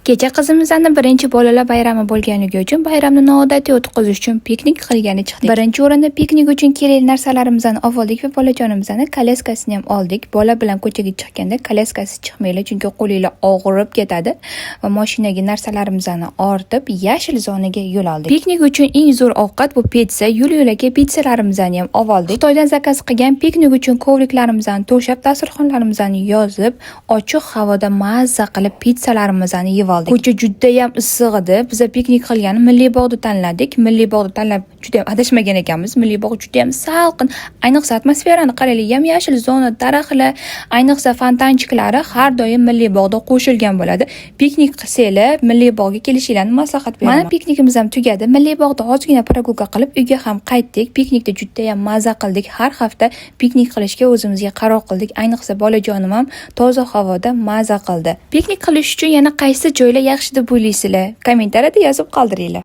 Kecha qizimizni birinchi bolalar bayrami bo'lganligi uchun bayramni noodatiy o'tkazish uchun piknik qilgani chiqdik. Birinchi o'rinda piknik uchun kerakli narsalarimizni oldik va bolajonimizni kolyaskasini ham oldik. Bola bilan ko'chaga chiqqanda kolyaskasiz chiqmanglar, chunki qo'linglar og'rib ketadi va mashinaga narsalarimizni ortib, yashil zonaga yo'l oldik. Piknik uchun eng zo'r ovqat bu pitsa. Yo'l-yo'lakay pitsalarimizni ham oldik. Xitoydan zakaz qilgan piknik uchun kovriklarimizni to'shab, dasturxonlarimizni yozib, ochiq havoda mazza qilib pitsalarimizni yeb oldik. Ko'cha judayam issiq edi. Biza piknik qilgani Milliy bog'ni tanladik. Milliy bog'ni tanlab judayam adashmagan ekanmiz. Milliy bog' judayam salqin, ayniqsa atmosferani qaranglar, yam-yashil zona, daraxtlar, ayniqsa фонтанчик lari har doim Milliy bog'da qo'shilgan bo'ladi. Piknik qilsanglar, Milliy bog'ga kelishinglarni maslahat beraman. Mana, piknikimiz ham tugadi. Milliy bog'da ozgina прогулка qilib, uyga ham qaytdik. Piknikda judayam maza qildik. Har hafta piknik qilishga o'zimizga qaror qildik. Ayniqsa bolajonim ham toza havoda maza qildi. Piknik qilish uchun yana qaysi joylar yaxshi deb o'ylaysizlar? Kommentariyada yozib qoldiringlar.